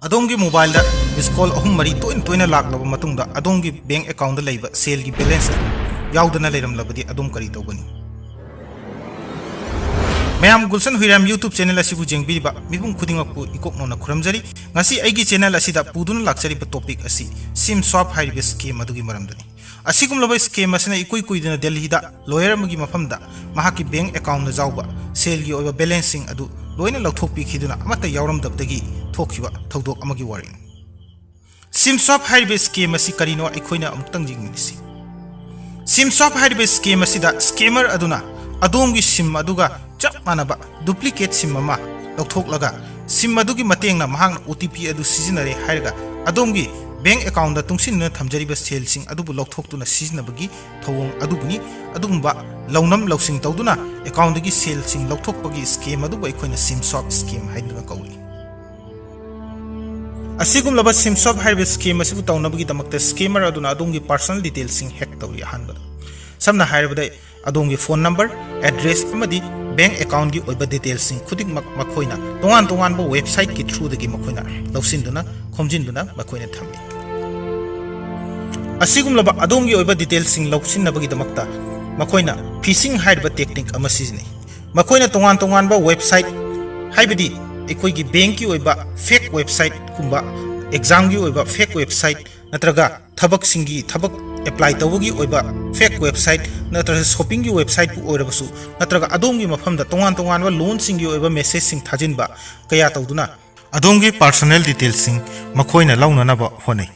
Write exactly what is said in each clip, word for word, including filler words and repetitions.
ꯑꯗꯣꯝꯒꯤ ꯃꯣꯕꯥꯏꯜꯗ ꯃꯤꯁ ꯀꯣꯜ ꯑꯍꯨꯝ ꯃꯔꯤ ꯇꯣꯏꯅ ꯇꯣꯏꯅ ꯂꯥꯛꯂꯕ ꯃꯇꯨꯡꯗ ꯑꯗꯣꯝꯒꯤ ꯕꯦꯡꯛ ꯑꯦꯀꯥꯎꯟꯗ ꯂꯩꯕ ꯁꯦꯜꯒꯤ ꯕꯦꯂꯦꯟꯁ ꯑꯗꯨ ꯌꯥꯎꯗꯅ ꯂꯩꯔꯝꯂꯕꯗꯤ ꯑꯗꯣꯝ ꯀꯔꯤ ꯇꯧꯒꯅꯤ? ꯃꯌꯥꯝ, ꯒꯨꯜꯁꯟ ꯍꯨꯏꯔꯥꯝ YouTube ꯆꯦꯅꯦꯜ ꯑꯁꯤꯕꯨ ꯌꯦꯡꯕꯤꯔꯤꯕ ꯃꯤꯄꯨꯝ ꯈꯨꯗꯤꯡꯃꯛꯄꯨ ꯏꯀꯣꯛ ꯅꯧꯅ ꯈꯨꯔꯨꯝꯖꯔꯤ꯫ ꯉꯁꯤ ꯑꯩꯒꯤ ꯆꯦꯅꯦꯜ ꯑꯁꯤꯗ ꯄꯨꯗꯨꯅ ꯂꯥꯛꯆꯔꯤꯕ ꯇꯣꯄꯤꯛ ꯑꯁꯤ ꯁꯤꯝ ꯁ꯭ꯋꯥꯞ ꯍꯥꯏꯔꯤꯕ ꯁ꯭ꯀꯦꯝ ꯑꯗꯨꯒꯤ ꯃꯔꯝꯗꯅꯤ꯫ ꯑꯁꯤꯒꯨꯝꯂꯕ ꯁ꯭ꯀꯦꯝ ꯑꯁꯤꯅ ꯏꯀꯨꯏ ꯀꯨꯏꯗꯅ ꯗꯦꯜꯍꯤꯗ ꯂꯣꯌꯔ ꯑꯃꯒꯤ ꯃꯐꯝꯗ ꯃꯍꯥꯛꯀꯤ ꯕꯦꯡꯛ ꯑꯦꯀꯥꯎꯟꯗ ꯌꯥꯎꯕ ꯁꯦꯜꯒꯤ ꯑꯣꯏꯕ ꯕꯦꯂꯦꯟꯁꯁꯤꯡ ꯑꯗꯨ ꯂꯣꯏꯅ ꯂꯧꯊꯣꯛꯄꯤꯈꯤꯗꯨꯅ ꯑꯃꯠꯇ ꯌꯥꯎꯔꯝꯗꯕꯗꯒꯤ ꯊꯣꯛꯈꯤꯕ ꯊꯧꯗꯣꯛ ꯑꯃꯒꯤ ꯋꯥꯔꯤꯅꯤ꯫ ꯁꯤꯝ ꯁ꯭ꯋꯥꯞ ꯍꯥꯏꯔꯤꯕ ꯁ꯭ꯀꯦꯝ ꯑꯁꯤ ꯀꯔꯤꯅꯣ ꯑꯩꯈꯣꯏꯅ ꯑꯃꯨꯛꯇꯪ ꯌꯦꯡꯃꯤꯟꯅꯁꯤ꯫ ꯁꯤꯝ ꯁ꯭ꯋꯥꯞ ꯍꯥꯏꯔꯤꯕ ꯁ꯭ꯀꯦꯝ ꯑꯁꯤꯗ ꯁ꯭ꯀꯦꯃꯔ ꯑꯗꯨꯅ ꯑꯗꯣꯝꯒꯤ ꯁꯤꯝ ꯑꯗꯨꯒ ꯆꯞ ꯃꯥꯟꯅꯕ ꯗꯨꯄ꯭ꯂꯤꯀꯦꯠ ꯁꯤꯝ ꯑꯃ ꯂꯧꯊꯣꯛꯂꯒ ꯁꯤꯝ ꯑꯗꯨꯒꯤ ꯃꯇꯦꯡꯅ ꯃꯍꯥꯛꯅ ꯑꯣ ꯇꯤ ꯄꯤ ꯑꯗꯨ ꯁꯤꯖꯤꯟꯅꯔꯦ ꯍꯥꯏꯔꯒ ꯑꯗꯣꯝꯒꯤ ꯕꯦꯡꯛ ꯑꯦꯀꯥꯎꯟꯗ ꯇꯨꯡꯁꯤꯟꯗꯨꯅ ꯊꯝꯖꯔꯤꯕ ꯁꯦꯜꯁꯤꯡ ꯑꯗꯨꯕꯨ ꯂꯧꯊꯣꯛꯇꯨꯅ ꯁꯤꯖꯤꯟꯅꯕꯒꯤ ꯊꯧꯑꯣꯡ ꯑꯗꯨꯕꯨꯅꯤ꯫ ꯑꯗꯨꯒꯨꯝꯕ ꯂꯧꯅꯝ ꯂꯧꯁꯤꯡ ꯇꯧꯗꯨꯅ ꯑꯦꯀꯥꯎꯟꯗꯒꯤ ꯁꯦꯜꯁꯤꯡ ꯂꯧꯊꯣꯛꯄꯒꯤ ꯁ꯭ꯀꯦꯝ ꯑꯗꯨꯕꯨ ꯑꯩꯈꯣꯏꯅ ꯁꯤꯝ ꯁ꯭ꯋꯥꯞ ꯁ꯭ꯀꯦꯝ ꯍꯥꯏꯗꯨꯅ ꯀꯧꯏ꯫ ꯑꯁꯤꯒꯨꯝꯂꯕ ꯁꯤꯝ ꯁ꯭ꯋꯥꯞ ꯍꯥꯏꯔꯤꯕ ꯁ꯭ꯀꯦꯝ ꯑꯁꯤꯕꯨ ꯇꯧꯅꯕꯒꯤꯗꯃꯛꯇ ꯁ꯭ꯀꯦꯃꯔ ꯑꯗꯨꯅ ꯑꯗꯣꯝꯒꯤ ꯄꯥꯔꯁꯣꯅꯦꯜ ꯗꯤꯇꯦꯜꯁꯤꯡ ꯍꯦꯛ ꯇꯧꯏ꯫ ꯑꯍꯥꯟꯕꯗ, ꯁꯝꯅ ꯍꯥꯏꯔꯕꯗ, ꯑꯗꯣꯝꯒꯤ ꯐꯣꯟ ꯅꯝꯕꯔ, ꯑꯦꯗ꯭ꯔꯦꯁ ꯑꯃꯗꯤ ꯕꯦꯡꯛ ꯑꯦꯀꯥꯎꯟꯒꯤ ꯑꯣꯏꯕ ꯗꯤꯇꯦꯜꯁꯤꯡ ꯈꯨꯗꯤꯡꯃꯛ ꯃꯈꯣꯏꯅ ꯇꯣꯉꯥꯟ ꯇꯣꯉꯥꯟꯕ ꯋꯦꯕꯁꯥꯏꯠꯀꯤ ꯊ꯭ꯔꯨꯗꯒꯤ ꯃꯈꯣꯏꯅ ꯂꯧꯁꯤꯟꯗꯨꯅ, ꯈꯣꯝꯖꯤꯟꯗꯨꯅ ꯃꯈꯣꯏꯅ ꯊꯝꯃꯤ꯫ ꯑꯁꯤꯒꯨꯝꯂꯕ ꯑꯗꯣꯝꯒꯤ ꯑꯣꯏꯕ ꯗꯤꯇꯦꯜꯁꯤꯡ ꯂꯧꯁꯤꯟꯅꯕꯒꯤꯗꯃꯛꯇ ꯃꯈꯣꯏꯅ ꯐꯤꯁꯤꯡ ꯍꯥꯏꯔꯤꯕ ꯇꯦꯛꯅꯤꯛ ꯑꯃ ꯁꯤꯖꯤꯟꯅꯩ꯫ ꯃꯈꯣꯏꯅ ꯇꯣꯉꯥꯟ ꯇꯣꯉꯥꯟꯕ ꯋꯦꯕꯁꯥꯏꯠ, ꯍꯥꯏꯕꯗꯤ ꯑꯩꯈꯣꯏꯒꯤ ꯕꯦꯡꯛꯀꯤ ꯑꯣꯏꯕ ꯐꯦꯛ ꯋꯦꯕꯁꯥꯏꯠꯀꯨꯝꯕ, ꯑꯦꯛꯖꯥꯝꯒꯤ ꯑꯣꯏꯕ ꯐꯦꯛ ꯋꯦꯕꯁꯥꯏꯠ, ꯅꯠꯇ꯭ꯔꯒ ꯊꯕꯛꯁꯤꯡꯒꯤ, ꯊꯕꯛ ꯑꯦꯄ꯭ꯂꯥꯏ ꯇꯧꯕꯒꯤ ꯑꯣꯏꯕ ꯐꯦꯛ ꯋꯦꯕꯁꯥꯏꯠ, ꯅꯠꯇ꯭ꯔꯒ ꯁꯣꯞꯄꯤꯡꯒꯤ ꯋꯦꯕꯁꯥꯏꯠꯄꯨ ꯑꯣꯏꯔꯕꯁꯨ, ꯅꯠꯇ꯭ꯔꯒ ꯑꯗꯣꯝꯒꯤ ꯃꯐꯝꯗ ꯇꯣꯉꯥꯟ ꯇꯣꯉꯥꯟꯕ ꯂꯣꯟꯁꯤꯡꯒꯤ ꯑꯣꯏꯕ ꯃꯦꯁꯦꯖꯁꯤꯡ ꯊꯥꯖꯤꯟꯕ ꯀꯌꯥ ꯇꯧꯗꯨꯅ ꯑꯗꯣꯝꯒꯤ ꯄꯥꯔꯁꯣꯅꯦꯜ ꯗꯤꯇꯦꯜꯁꯤꯡ ꯃꯈꯣꯏꯅ ꯂꯧꯅꯅꯕ ꯍꯣꯠꯅꯩ꯫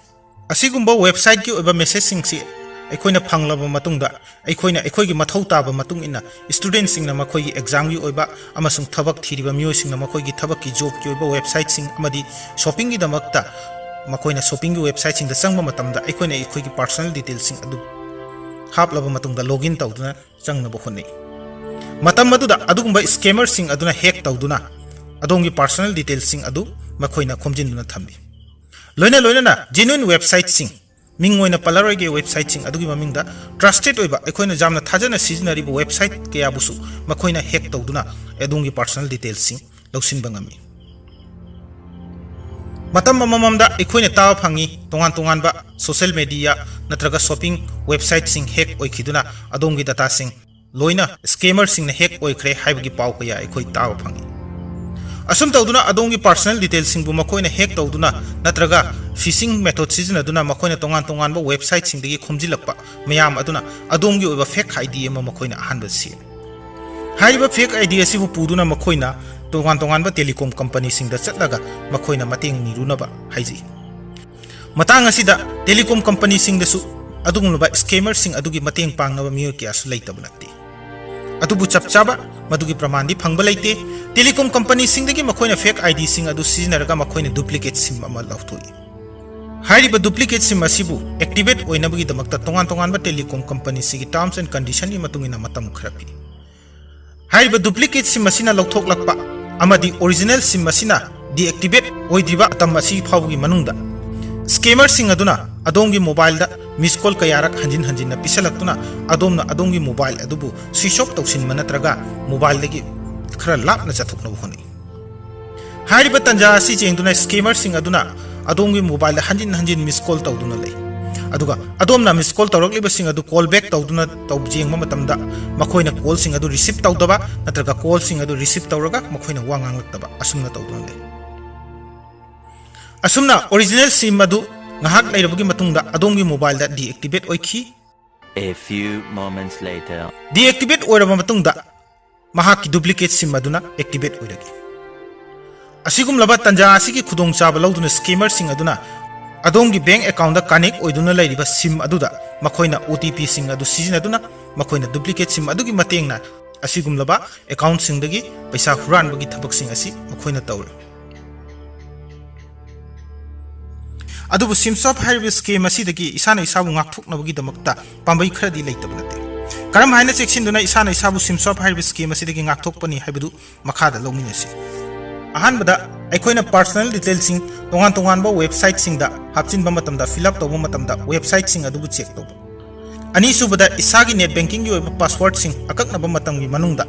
ꯑꯁꯤꯒꯨꯝꯕ ꯋꯦꯕꯁꯥꯏꯠꯀꯤ ꯑꯣꯏꯕ ꯃꯦꯁꯦꯖꯁꯤꯡꯁꯤ ꯑꯩꯈꯣꯏꯅ ꯐꯪꯂꯕ ꯃꯇꯨꯡꯗ, ꯑꯩꯈꯣꯏꯅ ꯑꯩꯈꯣꯏꯒꯤ ꯃꯊꯧ ꯇꯥꯕ ꯃꯇꯨꯡ ꯏꯟꯅ ꯁ꯭ꯇꯨꯗꯦꯟꯠꯁꯤꯡꯅ ꯃꯈꯣꯏꯒꯤ ꯑꯦꯛꯖꯥꯝꯒꯤ ꯑꯣꯏꯕ ꯑꯃꯁꯨꯡ ꯊꯕꯛ ꯊꯤꯔꯤꯕ ꯃꯤꯑꯣꯏꯁꯤꯡꯅ ꯃꯈꯣꯏꯒꯤ ꯊꯕꯛꯀꯤ, ꯖꯣꯕꯀꯤ ꯑꯣꯏꯕ ꯋꯦꯕꯁꯥꯏꯠꯁꯤꯡ ꯑꯃꯗꯤ ꯁꯣꯞꯄꯤꯡꯒꯤꯗꯃꯛꯇ ꯃꯈꯣꯏꯅ ꯁꯣꯞꯄꯤꯡꯒꯤ ꯋꯦꯕꯁꯥꯏꯠꯁꯤꯡꯗ ꯆꯪꯕ ꯃꯇꯝꯗ ꯑꯩꯈꯣꯏꯅ ꯑꯩꯈꯣꯏꯒꯤ ꯄꯥꯔꯁꯣꯅꯦꯜ ꯗꯤꯇꯦꯜꯁꯤꯡ ꯑꯗꯨ ꯍꯥꯞꯂꯕ ꯃꯇꯨꯡꯗ ꯂꯣꯒꯏꯟ ꯇꯧꯗꯨꯅ ꯆꯪꯅꯕ ꯍꯣꯠꯅꯩ꯫ ꯃꯇꯝ ꯑꯗꯨꯗ ꯑꯗꯨꯒꯨꯝꯕ ꯁ꯭ꯀꯦꯃꯔꯁꯤꯡ ꯑꯗꯨꯅ ꯍꯦꯛ ꯇꯧꯗꯨꯅ ꯑꯗꯣꯝꯒꯤ ꯄꯥꯔꯁꯣꯅꯦꯜ ꯗꯤꯇꯦꯜꯁꯤꯡ ꯑꯗꯨ ꯃꯈꯣꯏꯅ ꯈꯣꯝꯖꯤꯟꯗꯨꯅ ꯊꯝꯃꯤ꯫ ꯂꯣꯏꯅ ꯂꯣꯏꯅꯅ ꯖꯦꯅ꯭ꯌꯨꯟ ꯋꯦꯕꯁꯥꯏꯠꯁꯤꯡ, ꯃꯤꯡ ꯑꯣꯏꯅ ꯄꯜꯂꯔꯣꯏꯒꯦ ꯋꯦꯕꯁꯥꯏꯠꯁꯤꯡ ꯑꯗꯨꯒꯤ ꯃꯃꯤꯡꯗ, ꯇ꯭ꯔꯁꯇꯦꯗ ꯑꯣꯏꯕ, ꯑꯩꯈꯣꯏꯅ ꯌꯥꯝꯅ ꯊꯥꯖꯅ ꯁꯤꯖꯤꯟꯅꯔꯤꯕ ꯋꯦꯕꯁꯥꯏꯠ ꯀꯌꯥꯕꯨꯁꯨ ꯃꯈꯣꯏꯅ ꯍꯦꯛ ꯇꯧꯗꯨꯅ ꯑꯗꯣꯝꯒꯤ ꯄꯥꯔꯁꯣꯅꯦꯜ ꯗꯤꯇꯦꯜꯁꯤꯡ ꯂꯧꯁꯤꯟꯕ ꯉꯝꯃꯤ꯫ ꯃꯇꯝ ꯑꯃꯃꯝꯗ ꯑꯩꯈꯣꯏꯅ ꯇꯥꯕ ꯐꯪꯉꯤ, ꯇꯣꯉꯥꯟ ꯇꯣꯉꯥꯟꯕ social media ꯅꯠꯇ꯭ꯔꯒ shopping websiteꯁꯤꯡ hack ꯑꯣꯏꯈꯤꯗꯨꯅ ꯑꯗꯣꯝꯒꯤ dataꯁꯤꯡ ꯂꯣꯏꯅ scammerꯁꯤꯡꯅ hack ꯑꯣꯏꯈ꯭ꯔꯦ ꯍꯥꯏꯕꯒꯤ ꯄꯥꯎ ꯀꯌꯥ ꯑꯩꯈꯣꯏ ꯇꯥꯕ ꯐꯪꯉꯤ꯫ ꯑꯁꯨꯝ ꯇꯧꯗꯨꯅ ꯑꯗꯣꯝꯒꯤ personal detailꯁꯤꯡꯕꯨ ꯃꯈꯣꯏꯅ hack ꯇꯧꯗꯨꯅ ꯅꯠꯇ꯭ꯔꯒ phishing method ꯁꯤꯖꯤꯟꯅꯗꯨꯅ ꯃꯈꯣꯏꯅ ꯇꯣꯉꯥꯟ ꯇꯣꯉꯥꯟꯕ websiteꯁꯤꯡꯗꯒꯤ ꯈꯣꯝꯖꯤꯜꯂꯛꯄ ꯃꯌꯥꯝ ꯑꯗꯨꯅ ꯑꯗꯣꯝꯒꯤ ꯑꯣꯏꯕ fake ID ꯑꯃ ꯃꯈꯣꯏꯅ ꯑꯍꯥꯟꯕ ꯁꯦꯝꯃꯤ꯫ ꯍꯥꯏꯔꯤꯕ fake ID ꯑꯁꯤꯕꯨ ꯄꯨꯗꯨꯅ ꯃꯈꯣꯏꯅ ꯇꯣꯉꯥꯟ ꯇꯣꯉꯥꯟꯕ telecom companyꯁꯤꯡꯗ ꯆꯠꯂꯒ ꯃꯈꯣꯏꯅ ꯃꯇꯦꯡ ꯅꯤꯔꯨꯅꯕ ꯍꯥꯏꯖꯩ꯫ ꯃꯇꯥꯡ ꯑꯁꯤꯗ telecom companyꯁꯤꯡꯗꯁꯨ ꯑꯗꯨꯒꯨꯝꯂꯕ scammerꯁꯤꯡ ꯑꯗꯨꯒꯤ ꯃꯇꯦꯡ ꯄꯥꯡꯅꯕ ꯃꯤꯑꯣꯏ ꯀꯌꯥꯁꯨ ꯂꯩꯇꯕ ꯅꯠꯇꯦ꯫ ꯑꯗꯨꯕꯨ ꯆꯞ ꯆꯥꯕ ꯃꯗꯨꯒꯤ ꯄ꯭ꯔꯃꯥꯟꯗꯤ ꯐꯪꯕ ꯂꯩꯇꯦ꯫ Telecom companyꯁꯤꯡꯗꯒꯤ ꯃꯈꯣꯏꯅ fake IDꯁꯤꯡ ꯑꯗꯨ ꯁꯤꯖꯤꯟꯅꯔꯒ ꯃꯈꯣꯏꯅ duplicate SIM ꯑꯃ ꯂꯧꯊꯣꯛꯏ꯫ ꯍꯥꯏꯔꯤꯕ duplicate SIM ꯑꯁꯤꯕꯨ activate ꯑꯣꯏꯅꯕꯒꯤꯗꯃꯛꯇ ꯇꯣꯉꯥꯟ ꯇꯣꯉꯥꯟꯕ telecom companyꯁꯤꯡꯒꯤ terms and conditionꯒꯤ ꯃꯇꯨꯡ ꯏꯟꯅ ꯃꯇꯝ ꯈꯔ ꯄꯤ꯫ ꯍꯥꯏꯔꯤꯕ duplicate SIM ꯑꯁꯤꯅ ꯂꯧꯊꯣꯛꯂꯛꯄ ꯑꯃꯗꯤ original SIM ꯑꯁꯤꯅ deactivate ꯑꯣꯏꯗ꯭ꯔꯤꯕ ꯃꯇꯝ ꯑꯁꯤ ꯐꯥꯎꯕꯒꯤ ꯃꯅꯨꯡꯗ scammerꯁꯤꯡ ꯑꯗꯨꯅ ꯑꯗꯣꯝꯒꯤ mobileꯗ miss call ꯀꯌꯥꯔꯛ ꯍꯟꯖꯤꯟ ꯍꯟꯖꯤꯟꯅ ꯄꯤꯁꯜꯂꯛꯇꯨꯅ ꯑꯗꯣꯝꯅ ꯑꯗꯣꯝꯒꯤ mobile ꯑꯗꯨꯕꯨ switch off ꯇꯧꯁꯤꯟꯕ ꯅꯠꯇ꯭ꯔꯒ mobileꯗꯒꯤ ꯈꯔ ꯂꯥꯞꯅ ꯆꯠꯊꯣꯛꯅꯕ ꯍꯣꯠꯅꯩ꯫ ꯍꯥꯏꯔꯤꯕ ꯇꯥꯟꯖꯥ ꯑꯁꯤ ꯌꯦꯡꯗꯨꯅ scammerꯁꯤꯡ ꯑꯗꯨꯅ ꯑꯗꯣꯝꯒꯤ mobileꯗ ꯍꯟꯖꯤꯟ ꯍꯟꯖꯤꯟ miss call ꯇꯧꯗꯨꯅ ꯂꯩ꯫ ꯑꯗꯨꯒ ꯑꯗꯣꯝꯅ miss call ꯇꯧꯔꯛꯂꯤꯕꯁꯤꯡ ꯑꯗꯨ call back ꯇꯧꯗꯨꯅ ꯇꯧ-, ꯌꯦꯡꯕ ꯃꯇꯝꯗ ꯃꯈꯣꯏꯅ callꯁꯤꯡ ꯑꯗꯨ receive ꯇꯧꯗꯕ ꯅꯠꯇ꯭ꯔꯒ callꯁꯤꯡ ꯑꯗꯨ receive ꯇꯧꯔꯒ ꯃꯈꯣꯏꯅ ꯋꯥ ꯉꯥꯡꯂꯛꯇꯕ ꯑꯁꯨꯝꯅ ꯇꯧꯗꯨꯅ ꯂꯩ꯫ ꯑꯁꯨꯝꯅ original SIM ꯑꯗꯨ ꯉꯥꯏꯍꯥꯛ ꯂꯩꯔꯕꯒꯤ ꯃꯇꯨꯡꯗ ꯑꯗꯣꯝꯒꯤ mobileꯗ deactivate ꯑꯣꯏꯈꯤ꯫ A few moments later. Deactivate ꯑꯣꯏꯔꯕ ꯃꯇꯨꯡꯗ ꯃꯍꯥꯛꯀꯤ duplicate SIM ꯑꯗꯨꯅ activate ꯑꯣꯏꯔꯛꯏ꯫ ꯑꯁꯤꯒꯨꯝꯂꯕ ꯇꯥꯟꯖꯥ ꯑꯁꯤꯒꯤ ꯈꯨꯗꯣꯡꯆꯥꯕ ꯂꯧꯗꯨꯅ scammerꯁꯤꯡ ꯑꯗꯨꯅ ꯑꯗꯣꯝꯒꯤ bank accountꯗ connect ꯑꯣꯏꯗꯨꯅ ꯂꯩꯔꯤꯕ SIM ꯑꯗꯨꯗ ꯃꯈꯣꯏꯅ OTPꯁꯤꯡ ꯑꯗꯨ ꯁꯤꯖꯤꯟꯅꯗꯨꯅ ꯃꯈꯣꯏꯅ duplicate SIM ꯑꯗꯨꯒꯤ ꯃꯇꯦꯡꯅ ꯑꯁꯤꯒꯨꯝꯂꯕ accountꯁꯤꯡꯗꯒꯤ ꯄꯩꯁꯥ ꯍꯨꯔꯥꯟꯕꯒꯤ ꯊꯕꯛꯁꯤꯡ ꯑꯁꯤ ꯃꯈꯣꯏꯅ ꯇꯧꯔꯤ꯫ ꯑꯗꯨꯕꯨ SIM swap ꯍꯥꯏꯔꯤꯕ scam ꯑꯁꯤꯗꯒꯤ ꯏꯁꯥꯅ ꯏꯁꯥꯕꯨ ꯉꯥꯛꯊꯣꯛꯅꯕꯒꯤꯗꯃꯛꯇ ꯄꯥꯝꯕꯩ ꯈꯔꯗꯤ ꯂꯩꯇꯕ ꯅꯠꯇꯦ꯫ ꯀꯔꯝ ꯍꯥꯏꯅ ꯆꯦꯛꯁꯤꯟꯗꯨꯅ ꯏꯁꯥꯅ ꯏꯁꯥꯕꯨ SIM swap ꯍꯥꯏꯔꯤꯕ scam ꯑꯁꯤꯗꯒꯤ ꯉꯥꯛꯊꯣꯛꯄꯅꯤ ꯍꯥꯏꯕꯗꯨ ꯃꯈꯥꯗ ꯂꯧꯃꯤꯟꯅꯁꯤ꯫ ꯑꯍꯥꯟꯕꯗ, ꯑꯩꯈꯣꯏꯅ personal detailꯁꯤꯡ ꯇꯣꯉꯥꯟ ꯇꯣꯉꯥꯟꯕ websiteꯁꯤꯡꯗ ꯍꯥꯞꯆꯤꯟꯕ ꯃꯇꯝꯗ, fill up ꯇꯧꯕ ꯃꯇꯝꯗ websiteꯁꯤꯡ ꯑꯗꯨꯕꯨ check ꯇꯧꯕ꯫ ꯑꯅꯤꯁꯨꯕꯗ, ꯏꯁꯥꯒꯤ net bankingꯒꯤ ꯑꯣꯏꯕ passwordꯁꯤꯡ ꯑꯀꯛꯅꯕ ꯃꯇꯝꯒꯤ ꯃꯅꯨꯡꯗ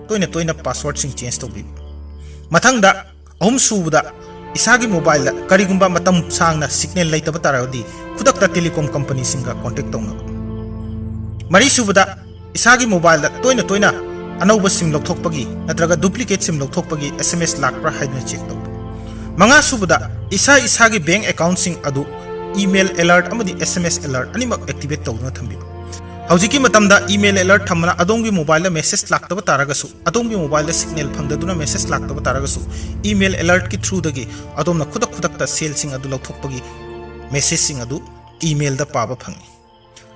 ꯇꯣꯏꯅ ꯇꯣꯏꯅ passwordꯁꯤꯡ change ꯇꯧꯕꯤꯕ꯫ ꯃꯊꯪꯗ, ꯑꯍꯨꯝꯁꯨꯕꯗ, ꯏꯁꯥꯒꯤ ꯃꯣꯕꯥꯏꯜꯗ ꯀꯔꯤꯒꯨꯝꯕ ꯃꯇꯝ ꯁꯥꯡꯅ ꯁꯤꯒꯅꯦꯜ ꯂꯩꯇꯕ ꯇꯥꯔꯒꯗꯤ ꯈꯨꯗꯛꯇ ꯇꯦꯂꯤꯀꯣꯝ ꯀꯝꯄꯅꯤꯁꯤꯡꯒ ꯀꯣꯟꯇꯦꯛ ꯇꯧꯅꯕ꯫ ꯃꯔꯤꯁꯨꯕꯗ, ꯏꯁꯥꯒꯤ ꯃꯣꯕꯥꯏꯜꯗ ꯇꯣꯏꯅ ꯇꯣꯏꯅ ꯑꯅꯧꯕ ꯁꯤꯝ ꯂꯧꯊꯣꯛꯄꯒꯤ ꯅꯠꯇ꯭ꯔꯒ ꯗꯨꯄ꯭ꯂꯤꯀꯦꯠ ꯁꯤꯝ ꯂꯧꯊꯣꯛꯄꯒꯤ ꯑꯦꯁ ꯑꯦꯝ ꯑꯦꯁ ꯂꯥꯛꯄ꯭ꯔꯥ ꯍꯥꯏꯗꯨꯅ ꯆꯦꯛ ꯇꯧꯕ꯫ ꯃꯉꯥꯁꯨꯕꯗ, ꯏꯁꯥ ꯏꯁꯥꯒꯤ ꯕꯦꯡ ꯑꯦꯀꯥꯎꯟꯁꯤꯡ ꯑꯗꯨ ꯏꯃꯦꯜ ꯑꯦꯂꯔꯠ ꯑꯃꯗꯤ ꯑꯦꯁ ꯑꯦꯝ ꯑꯦꯁ ꯑꯦꯂꯔꯠ ꯑꯅꯤꯃꯛ ꯑꯦꯛꯇꯤꯚꯦꯠ ꯇꯧꯗꯨꯅ ꯊꯝꯕꯤꯕ꯫ ꯍꯧꯖꯤꯛꯀꯤ ꯃꯇꯝꯗ ꯏꯃꯦꯜ ꯑꯦꯂꯔꯠ ꯊꯝꯕꯅ ꯑꯗꯣꯝꯒꯤ ꯃꯣꯕꯥꯏꯜꯗ ꯃꯦꯁꯦꯖ ꯂꯥꯛꯇꯕ ꯇꯥꯔꯒꯁꯨ, ꯑꯗꯣꯝꯒꯤ ꯃꯣꯕꯥꯏꯜꯗ ꯁꯤꯒꯅꯦꯜ ꯐꯪꯗꯗꯨꯅ ꯃꯦꯁꯦꯖ ꯂꯥꯛꯇꯕ ꯇꯥꯔꯒꯁꯨ, ꯏꯃꯦꯜ ꯑꯦꯂꯔꯠꯀꯤ ꯊ꯭ꯔꯨꯗꯒꯤ ꯑꯗꯣꯝꯅ ꯈꯨꯗꯛ ꯈꯨꯗꯛꯇ ꯁꯦꯜꯁꯤꯡ ꯑꯗꯨ ꯂꯧꯊꯣꯛꯄꯒꯤ ꯃꯦꯁꯦꯖꯁꯤꯡ ꯑꯗꯨ ꯏꯃꯦꯜꯗ ꯄꯥꯕ ꯐꯪꯏ꯫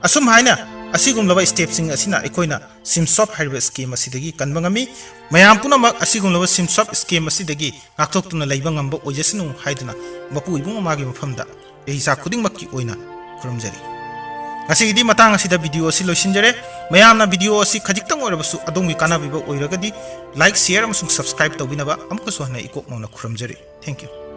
ꯑꯁꯨꯝ ꯍꯥꯏꯅ ꯑꯁꯤꯒꯨꯝꯂꯕ ꯁ꯭ꯇꯦꯞꯁꯤꯡ ꯑꯁꯤꯅ ꯑꯩꯈꯣꯏꯅ ꯁꯤꯝ ꯁ꯭ꯋꯥꯞ ꯍꯥꯏꯔꯤꯕ ꯁ꯭ꯀꯦꯝ ꯑꯁꯤꯗꯒꯤ ꯀꯟꯕ ꯉꯝꯃꯤ꯫ ꯃꯌꯥꯝ ꯄꯨꯝꯅꯃꯛ ꯑꯁꯤꯒꯨꯝꯂꯕ ꯁꯤꯝ ꯁ꯭ꯋꯥꯞ ꯁ꯭ꯀꯦꯝ ꯑꯁꯤꯗꯒꯤ ꯉꯥꯛꯊꯣꯛꯇꯨꯅ ꯂꯩꯕ ꯉꯝꯕ ꯑꯣꯏꯖꯁꯅꯨ ꯍꯥꯏꯗꯨꯅ ꯃꯄꯨ ꯏꯕꯨꯡ ꯃꯃꯥꯒꯤ ꯃꯐꯝꯗ ꯏꯆꯥ ꯈꯨꯗꯤꯡꯃꯛꯀꯤ ꯑꯣꯏꯅ ꯈꯨꯔꯨꯝꯖꯔꯤ꯫ ꯉꯁꯤꯒꯤꯗꯤ ꯃꯇꯥꯡ ꯑꯁꯤꯗ ꯚꯤꯗꯤꯑꯣ ꯑꯁꯤ ꯂꯣꯏꯁꯤꯟꯖꯔꯦ꯫ ꯃꯌꯥꯝꯅ ꯚꯤꯗꯤꯑꯣ ꯑꯁꯤ ꯈꯖꯤꯛꯇꯪ ꯑꯣꯏꯔꯕꯁꯨ ꯑꯗꯣꯝꯒꯤ ꯀꯥꯟꯅꯕꯤꯕ ꯑꯣꯏꯔꯒꯗꯤ like, share ꯑꯃꯁꯨꯡ subscribe ꯇꯧꯕꯤꯅꯕ ꯑꯃꯨꯛꯀꯁꯨ ꯍꯟꯅ ꯏꯀꯣꯛ ꯅꯧꯅ ꯈꯨꯔꯨꯝꯖꯔꯤ꯫ Thank you꯫